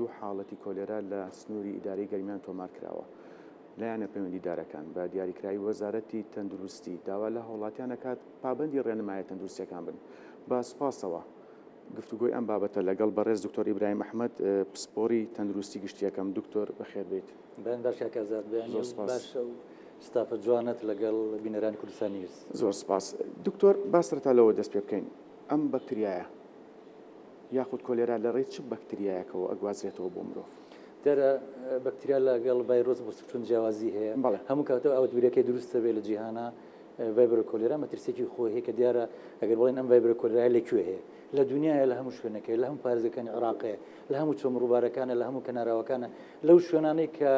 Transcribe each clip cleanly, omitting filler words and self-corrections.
دوو حاڵەتی کۆلێرا لە سنووری ئیدارەی گەرمیان تۆمار کراوە. لایەنە پەیوەندیدارەکان بە دیاریکراوی وەزارەتی تەندروستی داوا لە هاوڵاتیان ئەکات پابەندی ڕێنمایە تەندروستیەکان بن. بە سوپاسەوە گفتوگۆی ئەم بابەتە لەگەڵ بەڕێز دکتۆر ئیبراهیم ئەحمەد پسپۆڕی تەندروستی گشتیەکەم. دکتۆر بەخێربێیت. بەیان باش کاک ئازاد، بەیانی زۆر سپاس. باش ئەو ستافە جوانەت لەگەڵ بینەرانی کوردستان نیوز. زۆر سپاس دکتۆر، با سەرەتا لەوە دەست پێ بکەین ئەم بەکتریایە یاخود کۆلێرا لە ڕێی چ بەکتریایەکەوە ئەگوازرێتەوە بۆ مرۆڤ؟ دیارە بەکتریا لەگەڵ ڤایرۆس بۆ سکچوون جیاوازی هەیە. بەڵێ. هەموو کاتەوە outbreak ەکەی دروست دەبێت لە جیهانا Vibrio cholerae مەترسیەکی خۆی هەیە کە دیارە ئەگەر بڵێن ئەم Vibrio cholerae یە لە کوێ هەیە؟ لە دنیایە لە هەموو شوێنێک هەیە، لە هەموو پارێزگەکانی عێراق هەیە، لە هەموو چۆم ڕووبارەکانە، لە هەموو کەناراوەکانە، لەو شوێنانەی کە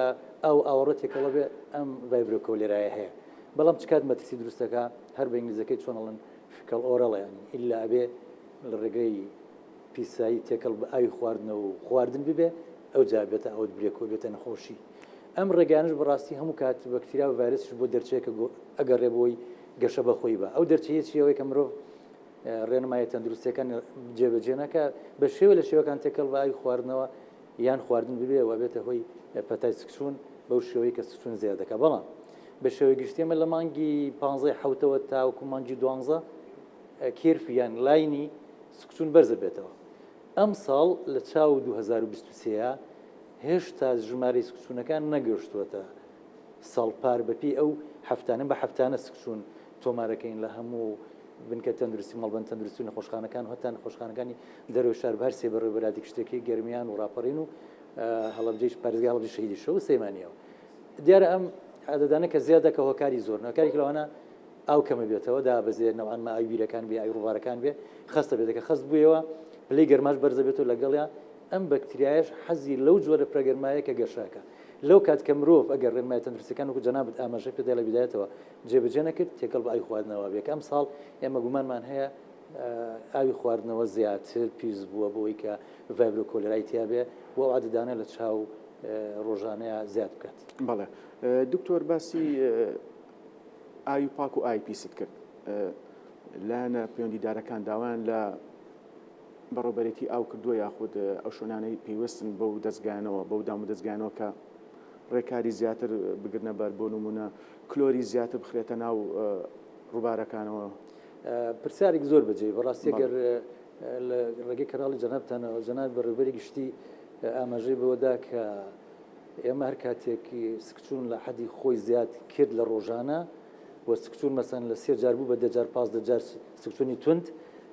ئاو ئاوەڕۆ تێکەڵە بێ ئەم Vibrio cholerae یە هەیە. بەڵام چ کات مەترسی دروست دەکا؟ هەر بە ئینگلیزەکەی چۆن ئەڵێن fecal oral یانی ئیلا ئەبێ لە ڕێگەی پیسایی تێکەڵ بە ئاوی خواردنەوە و خواردن ببێ ئەوجا بێتە outbreak و بێتە نەخۆشی. ئەم ڕێگایانەش بەڕاستی هەموو کات بەکتریا و ڤایرەسیش بۆ دەرچەیە کە ئەگەڕێ بۆی گەشە بە خۆی بە. ئەو دەرچەیە چییە؟ ئەوەی کە مرۆڤ ڕێنمایە تەندروستیەکان جێبەجێ نەکا بە شێوە لە شێوەکان تێکەڵ بە ئاوی خواردنەوە یان خواردن ببێ و بێتە هۆی پەتای سکچوون بەو شێوەی کە سکچوون زیاد دەکات. بەڵام بە شێوەی گشتی ئێمە لە مانگی پانزەی حەوتەوە تاوەکو مانگی دوانزە curve یان line ی سکچوون بەرزە بێتەوە. ئەمساڵ لە چاو 2023 هێشتا ژمارەی سکچوونەکان نەگەشتووەتە ساڵ پار بەپێی ئەو هەفتانە بە هەفتانە سکچوون تۆمارەکەین لە هەموو بنکە تەندروستی مەڵبەند تەندروستی و نەخۆشخانەکان و هەتا نەخۆشخانەکانی دەرەوەی شار بە هەر سێ بەڕێوەبەرایەتی گشتیەکەی گەرمیان و ڕاپەڕین و هەڵەبجەیش پارێزگای هەڵەبجەی شەهیدی شەو و سلێمانیەوە. دیارە ئەم عەدەدانە کە زیاد دەکە هۆکاری زۆرن، هۆکارێکی لەوانە ئاو کەمە بێتەوە دابەزێ نەوعەن ما ئاوی بیرەکان بێ ئاوی ڕووبارەکان بێ خەستە بێت کە خەست بوویەوە پلەی گەرماش بەرزە بێتەوە لەگەڵیا ئەم بەکتریایەش حەزی لەو جۆرە پرەگەرمایە کە گەشاکە لەو کات کە مرۆڤ ئەگەر ڕێنمایە تەندروستیەکان وەکو جەنابت ئاماژە پێدا لە بیدایەتەوە جێبەجێ نەکرد تێکەڵ بە ئاوی خواردنەوە بێ کە ئەمساڵ ئێمە گومانمان هەیە ئاوی خواردنەوە زیاتر پیس بووە بۆی کە Vibrio cholerae ی تیا بێ و ئەو عەدەدانە لە چاو ڕۆژانەیە زیاد بکات. بەڵێ دکتۆر باسی ئاوی پاک و ئاوی پیست کرد لایەنە پەیوەندیدارەکان داوایان لە بەڕێوبەرێتی ئاو کردووە یاخود ئەو شوێنانەی پەیوەستن بەو دەستگایانەوە بەو دام و دەستگایانەوە کە ڕێکاری زیاتر بگرنە بەر بۆ نمونە کلۆری زیاتر بخرێتە ناو ڕووبارەکانەوە؟ پرسیارێک زۆر بەجێی بەڕاستی گەر لە ڕێگەی کەناڵی جەنابتانەوە جەناب بەڕێوبەری گشتی ئاماژەی بەوەدا کە ئێمە هەر کاتێک سکچوون لە حەدی خۆی زیاد کرد لە ڕۆژانە و سکچوون مەسەن لە سێ جار بوو بە دە جار 15 جار سکچوونی توند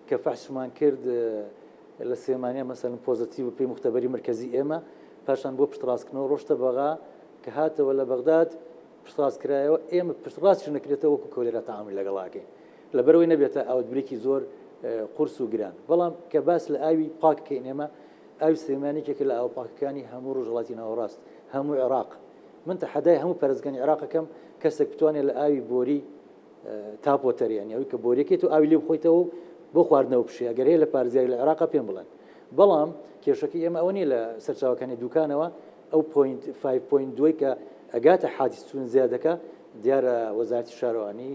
کە فەحسمان کرد لە سلێمانیە مەسەلەن positive بوو پێی موختەبەری مەرکەزی ئێمە پاشان بۆ پشتڕاستکردنەوە ڕۆشتە بەغا کە هاتەوە لە بەغداد پشتڕاست کرایەوە ئێمە پشتڕاستیش نەکرێتەوە وەکو کۆلێرا تەعامولی لەگەڵ ئەکەین لەبەرئەوەی نەبێتە outbreak ی زۆر قورس و گران بەڵام کە باس لە ئاوی پاک کەین ئێمە ئاوی سلێمانی یەکێکە لە ئاوە پاکەکانی هەموو ڕۆژهەڵاتی ناوەڕاست هەموو عێراق من تەحەدای هەموو پارێزگانی عێراقەکەم کەسێک بتوانێت لە ئاوی بۆری tap water یانی ئەوی کە بۆریەکەیت و ئاوی لێ بخۆیتەوە و بۆ خواردنەوە بشێ ئەگەر هەیە لە پارێزگای لە عێراقا پێم بڵێن بەڵام کێشەکەی ئێمە ئەوە نییە لە سەرچاوەکانی دوکانەوە ئەو point 5.2 کە ئەگاتە حادیس چون زیادەکە دیارە وەزارەتی شارەوانی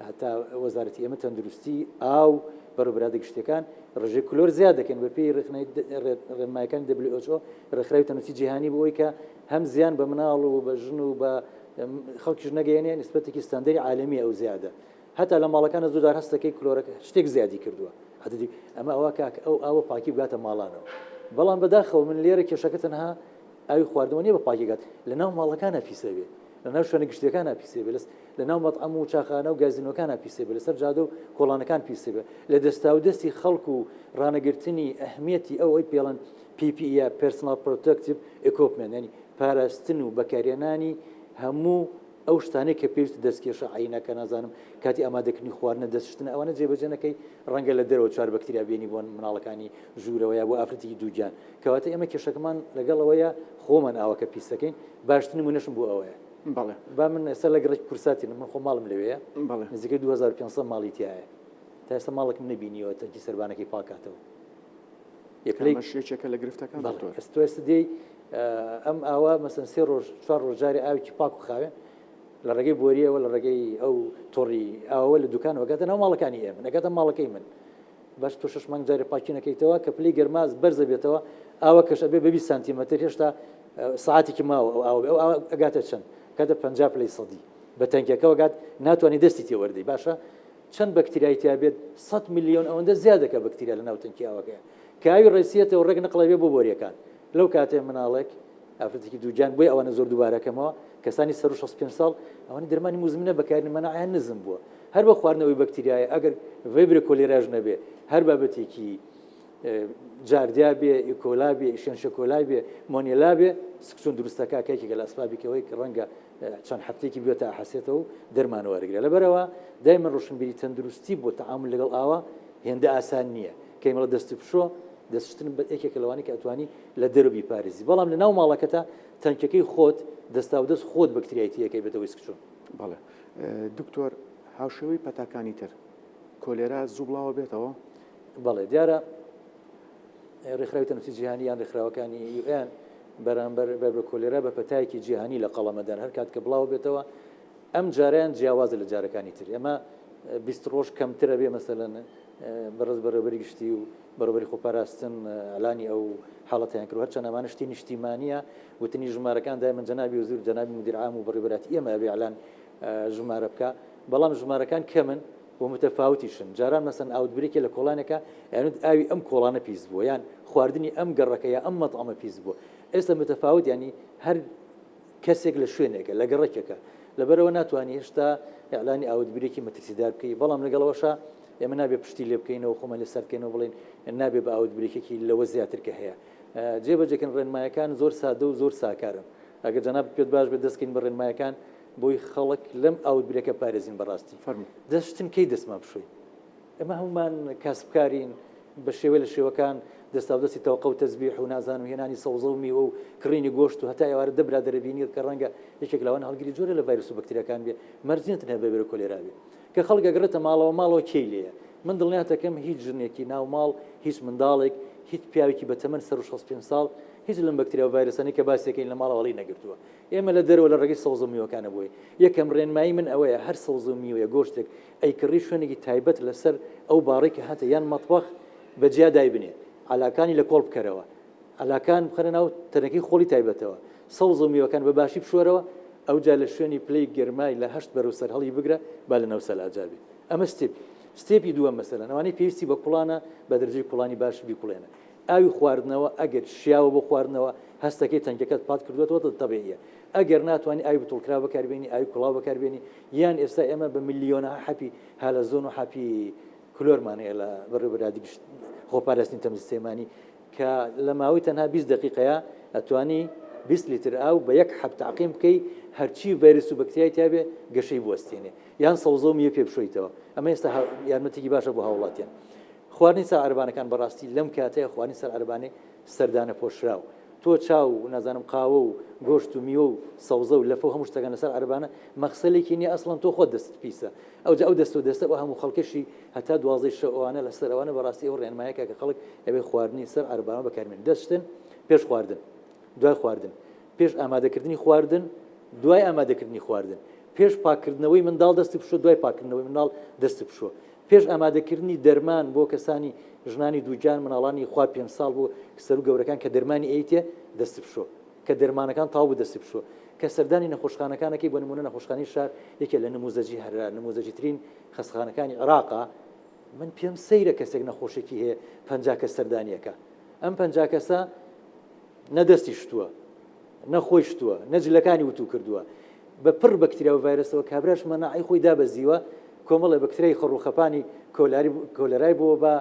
هەتا وەزارەتی ئێمە تەندروستی ئاو بەڕێوەبەرایەتە گشتیەکان ڕێژەی کلۆر زیاد دەکەن بە پێی ڕێنمایەکانی WHO ڕێکخراوی تەندروستی جیهانی بۆ ئەوەی کە هەم زیان بە مناڵ و بە ژن و بە خەڵکیش نەگەیەنێ نیسبەتێکی ستاندەری عالەمیە ئەو زیادە هەتا لە ماڵەکانە زۆر جار هەستەکەی کلۆرەکە شتێک زیادی کردووە عەدەدی ئەمە ئەوە کاک ئەو ئاوە پاکی بگاتە ماڵانەوە بەڵام بەداخەوە من لێرە کێشەکە تەنها ئاوی خواردنەوە نییە بە پاکی گات لە ناو ماڵەکانە پیسە بێ لە ناو شوێنە گشتیەکانە پیسێ بێ لە ناو مەطعەم و چاخانە و گازینۆکانە پیسێ بێ لەسەر جادە و کۆڵانەکان پیسێ بێ لە دەستا و دەستی خەڵک و ڕانەگرتنی ئەهمیەتی ئەو ئەوەی پێڵەن PPE Personal Protective Equipment یعنی پاراستن و بەکارهێنانی هەموو ئەو شتانەی کە پێویستە دەستکێشە عەینەکە نازانم کاتی ئامادەکردنی خواردنە دەستشتنە ئەوانە جێبەجێ نەکەی ڕەنگە لە دەرەوە چوار بەکتریا بێنی بۆ مناڵەکانی ژوورەوە یا بۆ ئافرەتێکی دووگیان کەواتە ئێمە کێشەکەمان لەگەڵ ئەوەیە خۆمان ئاوەکە پیس دەکەین باشترین نمونەشم بۆ ئەوەیە بەڵێ با من ئێستا لە گەڕەکی کورساتینم من خۆ ماڵم لەوێیە بەڵێ نزیکەی 2500 ماڵی تایە تا ئێستا ماڵێکم نەبینیوە تەنکی سەربانەکەی پاکاتەوە ئەمەش یەکێکە لە گرفتەکان دکتۆر. تۆ ئێستا دێی ئەم ئاوە مەسەن سێ ڕۆژ چوار ڕۆژ جارێ ئاوێکی پاک و خاوێن لە ڕێگەی بۆریەوە لە ڕێگەی ئەو تۆڕی ئاوە لە دوکانەوە گاتە ناو ماڵەکانی ئێمە نەگاتە ماڵەکەی من. باش تۆ شەش مانگ جارێ پاکی نەکەیتەوە کە پلەی گەرما بەرزە بێتەوە ئاوەکەش ئەبێ بە 20 سانتیمەتر هێشتا سعاتێکی ماوە ئەو ئاوە ئەو ئاوە ئەگاتە چەند کاتە 50 پلەی سەدی بە تەنکیەکەوە گات ناتوانانی دەستی تێوەردەی باشە چەند بەکتریای تیا بێت 100 میلیۆن ئەوەندە زیاد دەکە بەکتریا لە ناو تەنکی ئاوەکەیە کە ئاوی ڕێسیەتەوە ڕێک نقڵەبێ بۆ بۆریەکان لەو کاتێ مناڵێک ئافرەتێکی دووگیان بۆیە ئەوانە زۆر دووبارەکەمەوە کەسانی سەرو 65 ساڵ ئەوانە دەرمانی موزمنە بەکارن مەناعیان نزم بووە هەر بە خواردنەوەی بەکتریایە ئەگەر Vibrio کۆلێراش نەبێ هەر بابەتێکی جاردیا بێ E. coli بێ Escherichia coli بێ مۆنیلا بێ سکچون دروستەکە کە یەکێکە لە ئەسبابێکەوەی کە ڕەنگە چەند هەفتێکی بێتە حەسێتەوە و دەرمان وەرگرە لەبەرەوە دایمە ڕۆشنبیری تەندروستی بۆ تەعامل لەگەڵ ئاوا هێندە ئاسان نییە کەیمەڵە دەست بشۆ دەستشتن بە یەکێکە لەوانی کە ئەتوانی لە دەرەوە بیپارێزی بەڵام لە ناو ماڵەکەتا تەنکەکەی خۆت دەستاودەست خۆت بەکتریای تیەکەی بێتەوەی سکچون. بەڵێ دکتۆر هاوشێوەی پەتاکانی تر کۆلێرا زوو بڵاوە بێتەوە؟ بەڵێ دیارە ڕێکخراوی تەندروستی جیهانی یان ڕێکخراوەکانی UN بەرامبەر بە کۆلێرا بە پەتایەکی جیهانی لە قەڵەمەدان هەر کات کە بڵاو بێتەوە ئەم جارەیان جیاوازە لە جارەکانی تر ئێمە 20 ڕۆژ کەمترە بێ مەسەلەن بەڕێز بەڕێوەبەری گشتی و بەڕێوەبەری خۆپاراستن ئەلانی ئەو حاڵەتیان کرد هەرچەند ئەمانە شتی نیشتیمانیە وتنی ژمارەکان دایمەن جەنابی وەزیر جەنابی مدیر عام و بەڕێوەبەراتی ئێمە ئەبێ ئەلان ژمارە بکە بەڵام ژمارەکان کەمن و متەفاوتیشن جاران مەسەن outbreak ێ لە کۆڵانێکە یانوت ئاوی ئەم کۆڵانە پیس بووە یان خواردنی ئەم گەڕەکە یا ئەم مەتعەمە پیس بووە ئێستا متەفاوت ینی هەر کەسێک لە شوێنێکە، لە گەڕەکێکە، لەبەرئەوە ناتوانی هێشتا ئیعلانی outbreak ی مەترسیدار بکەی، بەڵام لەگەڵ ئەوەشا ئێمە نابێ پشتی لێ بکەینەوە خۆمان لێ سارد بکەینەوە بڵێین نابێ بە outbreak ێکی لەوە زیاتر کە هەیە جێبەجێکەن. ڕێنمایەکان زۆر سادە و زۆر ساکارن، ئەگەر جەنابت پێت باش بێت دەست کەین بە ڕێنمایەکان بۆی خەڵک لەم outbreak ە پارێزین. بەڕاستی فەرموو. دەست شتن کەی دەستمان بشۆین؟ ئێمە هەموومان کاسبکارین، بە شێوەی لە شێوەکان دەستاودەستی تەوقە و تەزبیح و نازانم هێنانی سەوزە و میوە و کڕینی گۆشت و هەتا ئێوارە دە برادەرە بینیت کە ڕەنگە یەکێک لەوان هەڵگری جۆرێ لە ڤایرۆس و بەکتریاکان بێ، مەرج نییە تەنها ڤایرۆ کۆلێرا بێ. کە خەڵک ئەگەڕێتە ماڵەوە، ماڵەوە کێی لێیە؟ من دڵنیاتەکەم هیچ ژنێکی ناو ماڵ، هیچ منداڵێک، هیچ پیاوێکی بە تەمەن سەروو 65 ساڵ، هیچ لەم بەکتریا و ڤایرۆسانەی کە باسی ئەکەین لە ماڵەوە هەڵی نەگرتووە. ئێمە لە دەرەوە لە ڕێگەی سەوزە و میوەکانە بۆی. یەکەم ڕێنمایی من ئەوەیە هەر سەوزە و میوەیە گۆشتێک ئەیکڕی شوێنێکی تایبەت لەسەر ئەو باڕەی کە هاتە یان مەتبەخ بە جیا دایبنێ عەلاکانی لە کۆڵ بکەرەوە عەلاکان بخەرە ناو تەنەکەی خۆڵی تایبەتەوە سەوزە و میوەکان بە باشی بشۆرەوە ئەوجا لە شوێنی پلەی گەرمای لە هەشت بەرەو سەر هەڵی بگرە با لە ناو سەلاجا بێ ئەمە step step ی دووەم مەسەلەن ئەوانەی پێویستی بە کوڵانە بە دەرەجەی کوڵانی باش بیکوڵێنە ئاوی خواردنەوە ئەگەر شیاوە بۆ خواردنەوە هەستەکەی تەنکەکەت پاک کردووەتەوە تەبیعیە ئەگەر ناتوانی ئاوی بتڵکراو بەکاربێنی ئاوی کوڵاو بەکاربێنی یان ئێستا ئێمە بە ملیۆنەها حەپی هالەزۆن و حەپی کلۆرمان هەیە لە بەڕێوەبەرایەتی گشت خۆپاراستنی تەندروستی سلێمانی کە لە ماوەی تەنها 20 دقیقەیە ئەتوانی 20 لیتر ئاو بە یەک حەب تەعقیم بکەی هەرچی ڤایرس و بەکتریای تیابێ گەشەی بوەستێنێ یان سەوزە و میوە پێ بشۆیتەوە ئەمە ئێستا یارمەتێکی باشە بۆ هاوڵاتیان خواردنی سەر عەرەبانەکان بەڕاستی لەم کاتەیە خواردنی سەر عەرەبانەی سەردانە پۆشراو تۆ چا و نازانم قاوە و گۆشت و میوە و سەوزە و لەفە و هەموو شتەکان لەسەر عەرەبانە مەخسەلێکی نییە ئەسڵەن تۆ خۆت دەستت پیسە ئەوجا ئەو دەست و دەستە و هەموو خەڵکەشی هەتا دوازدەی شەو ئەوانە لەسەر ئەوانە بەڕاستی ئەو ڕێنمایەکە کە خەڵک ئەبێ خواردنی سەر عەرەبانە بەکاربێنن دەست شتن پێش خواردن دوای خواردن پێش ئامادەکردنی خواردن دوای ئامادەکردنی خواردن پێش پاککردنەوەی منداڵ دەست بشۆ دوای پاککردنەوەی منداڵ دەست بشۆ پێش ئامادەکردنی دەرمان بۆ کەسانی ژنانی دووگیان، مناڵانی خوار پێنج ساڵ بۆ سەرو گەورەکان کە دەرمانی ئەیتێ دەست بشۆ. کە دەرمانەکان تەواو بوو دەست بشۆ. کە سەردانی نەخۆشخانەکان ئەکەی بۆ نموونە نەخۆشخانەی شار یەکێ لە نموزەجی هەرە نموزەجیترین خەستخانەکانی عێراقە، من پێم سەیرە کەسێک نەخۆشێکی هەیە 50 کەس سەردانی ئەکا. ئەم 50 کەسە نە دەستی شتووە، نە خۆی شتووە، نە جلەکانی وتوو کردووە. بە پڕ بەکتریا و ڤایرەسەوە کابراش مەناعەی خۆی دابەزیوە، کۆمەڵێ بەکتریای خڕ و خەپانی کۆلاری کۆلێرای بۆ بە،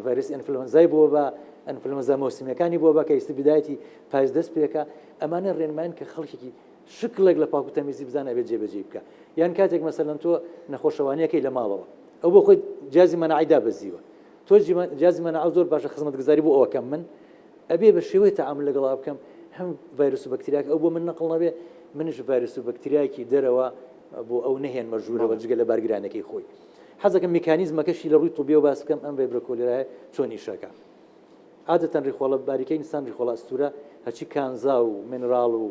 ڤایرەسی ئەنفلەوەنزای بۆ بە، ئەنفلەوەنزا مەوسمییەکانی بۆ بە کە ئیستا بدایەتی پایز دەست پێکا. ئەمانە ڕێنمایین کە خەڵکێکی شکڵێک لە پاک و تەمیزی بزانێ ئەبێ جێبەجێی بکا. یان کاتێک مەسەلەن تۆ نەخۆشەوانییەکەی لە ماڵەوە، ئەو بۆ خۆی جیازی مەناعەی دابەزیوە، تۆ جیازی مەناعە زۆر باشە خزمەتگوزاری بۆ ئەوەکەم من ئەبێ بە شێوەی تەعامول لەگەڵا بکەم هەم ڤایرۆس و بەکتریاکە ئەو بۆ من نەقڵ نەبێ منیش ڤایرۆس و بەکتریایەکی دەرەوە بۆ ئەو نەهێنمە ژوورەوە جگە لە بارگرانەکەی خۆی حەزەکەم میکانیزمەکەشی لە ڕووی طبیەوە باس بکەم ئەم Vibrio cholerae یە چۆن ئیشەکە عادەتەن ڕیخۆڵە باریکەی ئینسان ڕیخۆڵە ئەستورە هەرچی کانزا و mineral و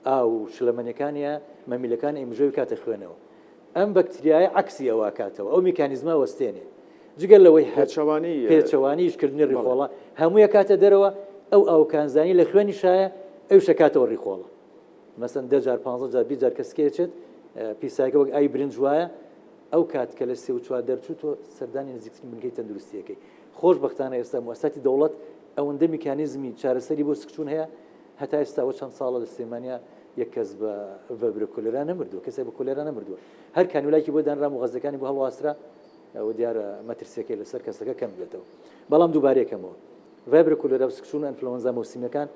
ئاو و شلەمەنیەکانیە مەمیلەکان ئەیمژەوی کاتە خوێنەوە ئەم بەکتریایە عەکسی ئەوە ئەکاتەوە ئەو میکانیزمە وەستێنێ. جگە لەوەی هەر پێچەوانەی پێچەوانەی ئیشکردنی ڕیخۆڵە هەمووی ئەکاتە دەرەوە، ئەو ئاو کانزایەی لە خوێنیشایە ئەویش ئەکاتەوە ڕیخۆڵە. مەسەن دە جار پانزە جار 20 جار کە سکەی ئەچێت پیسایەکە وەک ئاوی برنج وایە، ئەو کات کە لە سێ و چوار دەرچوو تۆ سەردانی نزیکترین بنکەی تەندروستی ئەکەی. خۆشبەختانە ئێستا موئەسساتی دەوڵەت ئەوەندە میکانیزمی چارەسەری بۆ سکچوون هەیە هەتا ئێستا ئەوە چەند ساڵە لە سلێمانیا یەک کەس بە ڤەبرە کۆلێرا نەمردووە، کەسێک بە کۆلێرا نەمردووە. هەر کانیولایەکی بۆ دانرا موغەزەکانی بۆ هەڵواسرا، ئەوە دیارە مەترسیەکەی لەسەر کەسەکە کەم بێتەوە. بەڵام دووبارەی کەمەوە ڤایبرە کۆلێرا و سکچوون و ئەنفلەوەنزا مەوسیمیەکان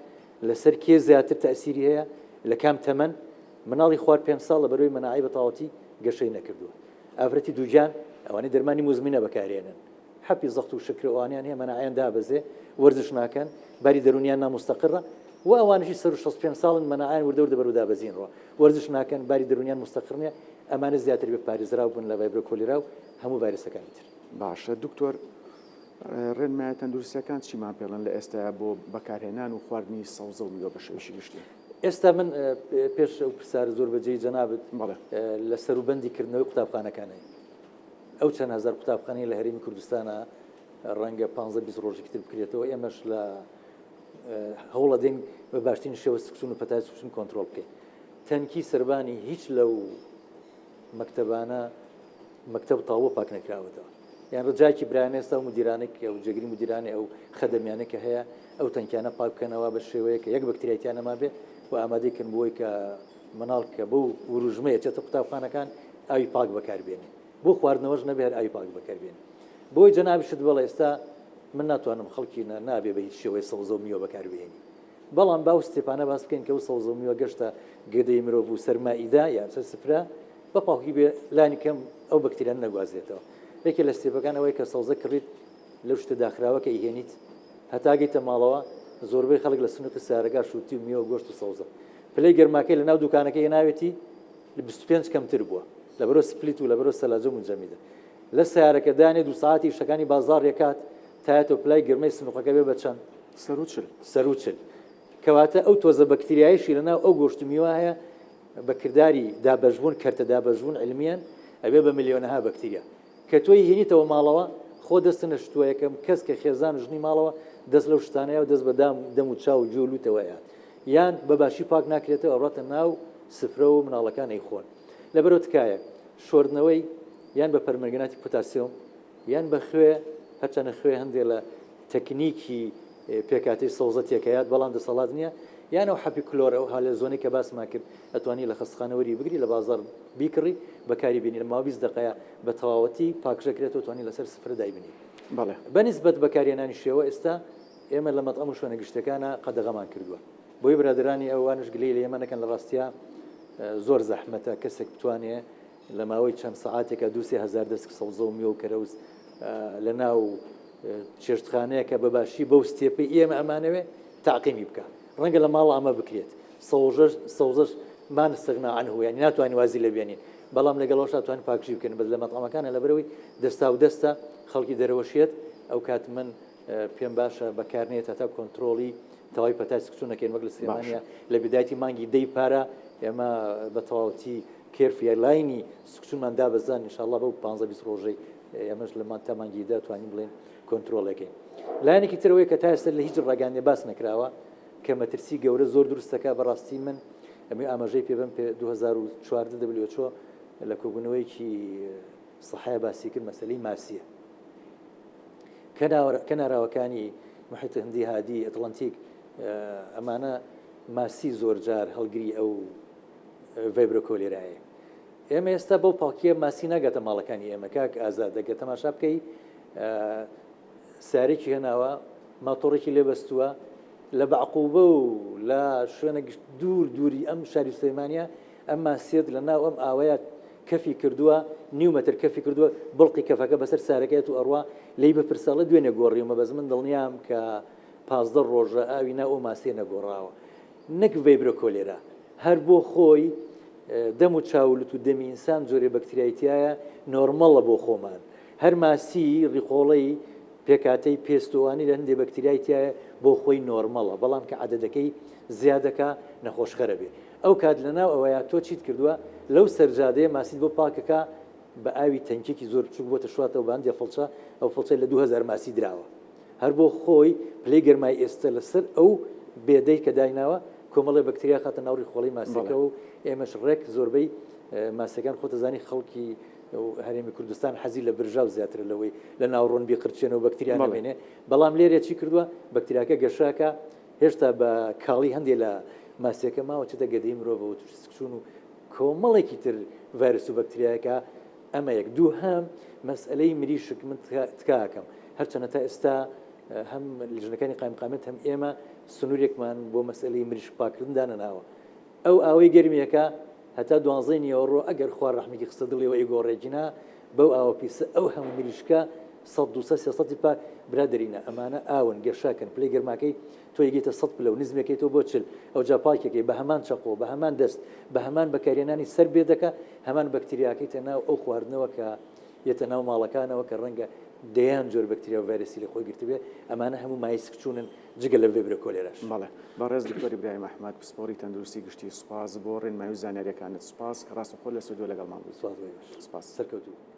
لەسەر کێ زیاتر تەئسیری هەیە لە کام تەمەن؟ مناڵی خوار پێنج ساڵ لەبەرەوەی مەناعەی بە تەواوەتی گەشەی نەکردووە. ئافرەتی دووگیان ئەوانەی دەرمانی موزمینە بەکارێنن حەپی زەخت و شەکرە ئەوانیان هەیە مەناعەیان دابەزێ وەرزش ناکەن باری دەروونیان ناموستەقڕە و ئەوانەشی سەر 65 ساڵن مەناعەیان وردە وردە بەرەو دابەزین ڕۆ وەرزش ناکەن باری دەروونیان مستەقڕ نییە ئەمانە زیاتر بێ پارێزراو بن لە ڤایبرۆ کۆلیرا و هەموو ڤایرەسەکانی تر. باشە دکتۆر ڕێنمایە تەندروستیەکان چیمان پێڵێن لە ئێستایا بۆ بەکارهێنان و خواردنی سەوزە و میوە بە شێوەیەکی گشتی؟ ئێستا من پێش ئەو پرسیارە زۆر بەجێی جەنابت بەڵێ. لە سەروبەندی کردنەوەی قوتابخانەکانین. ئەو چەند هەزار قوتابخانەی لە هەرێمی کوردستانە ڕەنگە 15 20 ڕۆژێکی تر بکرێتەوە ئێمەش لە هەوڵەدەین بە باشترین شێوە سکچون و پەتای سکچون کۆنترۆڵ بکەین. تەنکی سەربانی هیچ لەو مەکتەبانە مەکتەب تاوە پاک نەکراوەتەوە یان ڕجاکی برایان ئێستا و مدیرانێک ئەو جێگری مدیرانی ئەو خەدەمیانە کە هەیە ئەو تەنکیانە پاک بکەنەوە بە شێوەیە کە یەک بەکتریای تیا نەمابێ و ئامادەی کەن بۆی کە مناڵ کە بەو وروژمەیە چێتە قوتابخانەکان ئاوی پاک بەکاربێنێ بۆ خواردنەوەش نەبێ هەر ئاوی پاک بەکاربێنێ بۆی جەنابیشت بڵێ ئێستا من ناتوانم خەڵکی نابێ بە هیچ شێوەی سەوزە و میوە بەکاربهێنی بەڵام با ئەو step انە باس بکەین کە ئەو سەوزە و میوە گەشتە گەدەی مرۆڤ و سەر مائیدە یان سەر سفرە بە پاکی بێ لانی کەم ئەو بەکتریانە نەگوازرێتەوە. یەکێ لە step ەکان ئەوەیە کە سەوزە کڕیت لەو شتە داخراوە کە ئیهێنیت هەتا گەیتە ماڵەوە زۆربەی خەڵک لە سنوقی سەیارەکە شوتی و میوە گۆشت و سەوزە پلەی گەرماکەی لە ناو دوکانەکە هێناوێتی لە 25 کەمتر بووە لەبەرۆ split و لەبەرۆ سەلاجە و منجەمیدە لە سەیارەکە دانێ دوو ساعەتی ئیشەکانی بازاڕ یەکات تایەتەوە پلای گەرمەی سنوقەکە بێ بە چەند؟ سەروو 40. سەروو 40. کەواتە ئەو تۆزە بەکتریایەشی لەناو ئەو گۆشت و میوە هەیە بە کرداری دابەشبوون، کەرتە دابەشبوون عیلمیەن، ئەبێ بە ملیۆنەها بەکتریا. کە تۆی هێنیتەوە ماڵەوە، خۆ دەستت نەشتووە، یەکەم کەس کە خێزان و ژنی ماڵەوە دەست لەو شتانەیە و دەست بە دام دەم و چاو و گوێ و لووتەوە ئەیات. یان بە باشی پاک ناکرێتەوە ئەڕواتە ناو سفرەوە و مناڵەکان ئەیخۆن. لەبەرئەوە تکایە شۆردنەوەی یان بە پەرمەنگەناتی پۆتاسیۆم یان بە خوێ، هەرچەندە خوێ هەندێ لە تەکنیکی پێکهاتەی سەوزە تێکەیات بەڵام دەسەڵات نییە، یان ئەو حەپی کلۆر ئەو هالێزۆنەی کە باسمان کرد ئەتوانی لە خەستخانە وەری بگری لە بازاڕ بیکڕی بەکاری بێنی لە ماوەی 20 دەقەیە بە تەواوەتی پاکژەکرێتەوە توانی لەسەر سفرە دایبنی. بەڵێ. بە نیسبەت بەکارهێنانی شێوە ئێستا ئێمە لە مەتعەم و شوێنە گشتیەکانا قەدەغەمان کردووە بۆیە برادەرانی ئەوانش گلەیی لە ئێمە نەکەن لە ڕاستیا زۆر زەحمەتە کەسێک بتوانێ لە ماوەی چەند سەعاتێکا دوو سێ هەزار دەسک سەوزە و میوە و کەرەوز لە ناو چێشتخانەیەکە بە باشی بەو step ەی ئێمە ئەمانەوێ تاقیمی بکە ڕەنگە لە ماڵ ئەمە بکرێت سەوزەش سەوزەش ما نستغنا عنه یعنی ناتوانین وازی لێ بێنین بەڵام لەگەڵەوەش توانین پاکژی بکەن بەس لە مەتعەمەکانە لەبەرەوەی دەستا و دەستە خەڵکی دەرەوەشێت ئەو کات من پێم باشە بەکارنێت هەتا کۆنتترۆڵی تەواوی پەتای سکچوون نەکەین وەک لە سلێمانیا لە بدایەتی مانگی دەی پارە ئێمە بە تەواوەتی curve ی line ی سکچوونمان دابەزان ان شاء اللە بەو 15 20 ڕۆژەی ئێمەش لە تا مانگی دە توانین بڵێن کۆنترۆڵەکەین لایەنێکی ترەوەی کە تا ئێستا لە هیچ ڕاگەیاندنێ باس نەکراوە کە مەترسی گەورە زۆر دروست دەکات بەڕاستی من ئەمێ ئاماژەی پێ بەم پێ 2014 WHO لە کۆبوونەوەیەکی سەحای باسی کرد مەسەلەی ماسیە کەناراوەکانی محیط هندی هادی ئەتڵەنتیک ئەمانە ماسی زۆرجار هەڵگری ئەو ڤیبرۆ کۆلێرایە. ئێمە ئێستا بەو پاکیە ماسی ناگاتە ماڵەکانی ئێمە کاک ئازاد دەگە تەماشا بکەی سارێکی هێناوە ماتۆڕێکی لێ بەستووە لە بەعقوبە و لە شوێنە گشت دوور دووری ئەم شاری سلێمانە ئەم ماسیەت لە ناو ئەم ئاوەیە کەفی کردووە نیو مەتر کەفی کردووە بڵقی کەفەکە بەسەر سارەکەیت و ئەڕوا لی بپرسەڵە دوێنێ گۆڕیومە بەس من دڵنیام کە 15 ڕۆژە ئاوی ناو ئەو ماسیە نەگۆڕاوە نەک ڤیبرۆ کۆلێرا هەر بۆ خۆی دەم و چاو و لوت و دەمی ئینسان جۆرێ بەکتریای تیایە normal ە بۆ خۆمان هەر ماسی ڕیخۆڵەی پێکاتەی پێست و ئەوانەی لە هەندێ بەکتریای تیایە بۆ خۆی normal ە بەڵام کە عەدەدەکەی زیادەکا نەخۆشخەرە بێ ئەو کات لە ناو ئەوەیا تۆ چیت کردووە لەو سەرجادەیە ماسیت بۆ پاکەکە. بە ئاوی تەنکێکی زۆر بچوک بۆتە شواتەوە بە هەندێ فڵچە، ئەو فڵچەی لە 2000 ماسی دراوە. هەر بۆ خۆی پلەی گەرمای ئێستە لەسەر ئەو بێدەی کە دایناوە کۆمەڵێ بەکتریا خاتە ناو ڕیخۆڵەی ماسیەکەوە و ئێمەش ڕێک زۆربەی ماسیەکان خۆتەزانی خەڵکی هەرێمی کوردستان حەزی لە برژاو زیاترە لەوەی لە ناو ڕۆن بیقرچێنەوە بەکتریا نەمێنێ، بەڵام لێرە چی کردووە بەکتریاکە گەشاکە هێشتا بە کاڵی هەندێ لە ماسیەکە ماوە چێتە گەدەی مرۆڤەوە تووشی سکچوون و کۆمەڵێکی تر ڤایرس و بەکتریایەکە ئەمە یەک دووهەم مەسئلەی مریشک من تکاکەم هەرچەنە تا ئێستا هەم لیژنەکانی قایمقامیەت هەم ئێمە سنوورێکمان بۆ مەسئلەی مریشک پاکردن دانەناوە ئەو ئاوەی گەرمیەکە هەتا دوانزەی نیوەڕۆ ئەگەر خوا ڕەحمێکی خستە دڵیەوە ئەیگۆڕێ گینا بەو ئاوە پیسە ئەو هەموو مریشکە سەد دوسەد سێسەدی پاک برادەرینە ئەمانە ئاون گەشاکەن پلەی گەرماکەی تۆ یەگەیتە سەد پلە و نزمێکەیتەوە بۆ چل ئەوجا پاکێکەی بە هەمان چەقۆ بە هەمان دەست بە هەمان بەکارهێنانی سەر بێدەکە هەمان بەکتریاکەیتە ناو ئەو خواردنەوە کە یەتە ناو ماڵەکانەوە کە ڕەنگە دەیان جۆر بەکتریا و ڤایرەسی لە خۆی گرتبێ ئەمانە هەموو مایەی سکچوونن جگە لە ڤێبرە کۆلێراش. بەڵێ بەڕێز دکتۆر ئیبراهیم ئەحمەد پسپۆڕی تەندروستی گشتی سوپاس بۆ ڕێنمایی و زانیاریەکانت سوپاس کە ڕاستەوخۆ لە ستۆدیۆ لەگەڵمان بوویت سوپاس بۆ ئێوەش سوپاس. سەرکەوتوو بن.